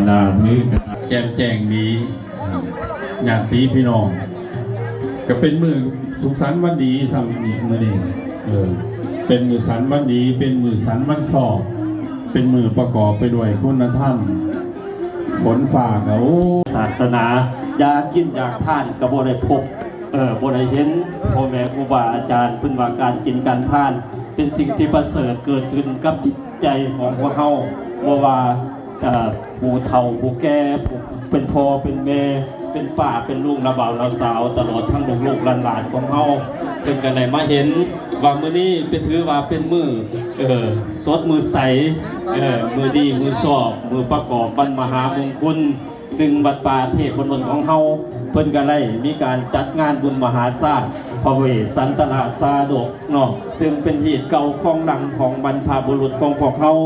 ໜ້າຖືກະແຈ່ມແຈ້ງດີ ຍາດຕິພີ່ນ້ອງ ກະເປັນມື້ສຸກສັນວັນດີຊ້ຳອີກມື້ນີ້ ເອີ ເປັນມື້ສັນວັນດີ ເປັນມື້ສັນວັນຊອກ ເປັນມື້ປະກອບໄປດ້ວຍຄຸນນະທຳ ຝົນຟ້າກະ ໂອ້ ສາສະໜາ ຢາກກິນຢາກທານກະບໍ່ໄດ້ພົບ ເອີ ບໍ່ໄດ້ເຫັນພໍ່ແມ່ຄູບາອາຈານ ເພິ່ນວ່າການກິນການທານ ເປັນສິ່ງທີ່ປະເສີດເກີດຂຶ້ນກັບຈິດໃຈຂອງພວກເຮົາ ບໍ່ວ່າ ເອີ ຜູ້ເຖົ້າຜູ້ແກ່ ຜູ້ເປັນພໍ່ເປັນແມ່ ເປັນປ້າເປັນລຸງ ນ້າບ່າວນ້າສາວ ຕະຫຼອດທັງລູກໆຫຼານໆຂອງເຮົາ ເພິ່ນກະໄດ້ມາເຫັນວ່າມື້ນີ້ເປັນ ຖືວ່າເປັນມື້ ເອີ ສົດມື້ໃສ ເອີ ມື້ດີມື້ຊອກ ມື້ປະກອບວັນມະຫາມົງຄຸນ ຊຶ່ງວັດປ່າເທພະດົນຂອງເຮົາ ເພິ່ນກະໄດ້ມີການຈັດງານບຸນມະຫາຊາດ ພະເວສສັນຕະລາຊາດົກເນາະ ຊຶ່ງເປັນຮີດເກົ່າຄອງຫຼັງຂອງບັນພະບຸລຸດຂອງພວກເຮົາ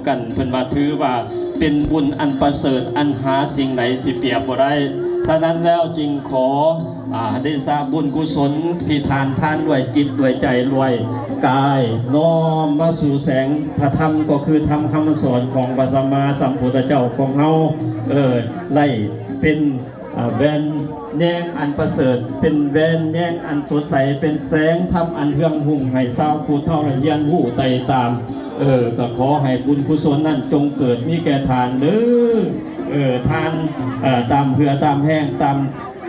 ກັນ ເພິ່ນວ່າຖືວ່າເປັນບຸນອັນປະເສີດ ອັນຫາສິ່ງໃດທີ່ປຽບບໍ່ໄດ້ ສະນັ້ນແລ້ວຈຶ່ງຂໍ ອາ ເດຊະບຸນກຸສົນທີ່ທ່ານທານດ້ວຍຈິດດ້ວຍໃຈດ້ວຍກາຍ ນ້ອມມາສູ່ແສງພະທຳ ກໍຄືທຳຄຳສອນຂອງພະສຳມາສຳພຸດທະເຈົ້າຂອງເຮົາ ເອີ ໄດ້ເປັນ ອາ ແວ່ນແຍງອັນປະເສີດ ເປັນແວ່ນແຍງອັນສົດໃສ ເປັນແສງທຳອັນເຮືອງຮຸ່ງໃຫ້ຊາວພຸດເຮົາໄດ້ຮຽນຮູ້ໄຕ່ຕາມ ເອີ ກະຂໍໃຫ້ບຸນກຸສົນນັ້ນຈົ່ງເກີດມີແກ່ທ່ານເດີ ເອີ ທ່ານ ເອີ ຕາມເຫື່ອຕາມແຮງ ຕາມ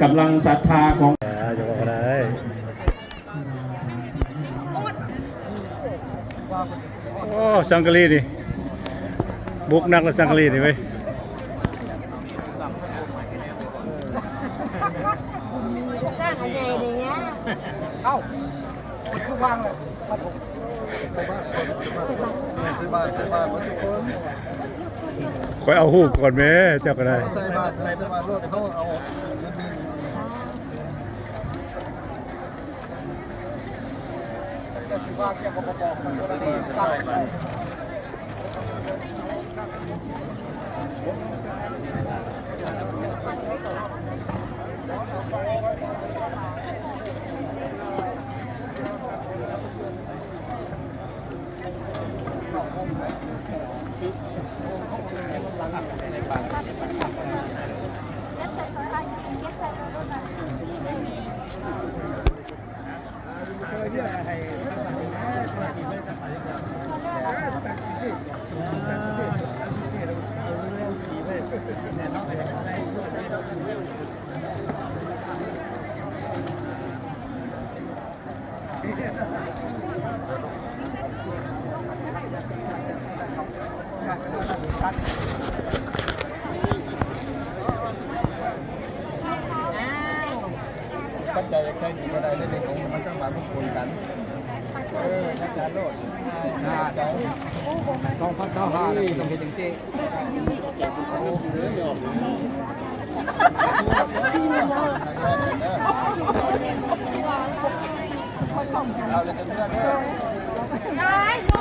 ກຳລັງສັດທາຂອງ ໂອ້ ສັງກະລີນີ້ ບຸກໜັກລະສັງກະລີນີ້ເວີຍ ສ້າງອັນໃຫຍ່ນີ້ ເອົ້າ ຄືວາງເລີຍ ຂ້ອຍເອົາຮູບກ່ອນແມ້ ເຈົ້າກະໄດ້ ໃສ່ບາດ ໃສ່ບາດໂລດ ເຮົາເອົາ ປັດໄຈຢາກໃຊ້ດີບໍ່ໄດ້ເລີຍ ເດ້ ຂອງມັນສາມາດລົບກວນກັນ ເອີ ຈັດການໂລດ ສອງພັນຊາວຫ້າແລ້ວ ຕ້ອງເຮັດຈັ່ງຊີ້.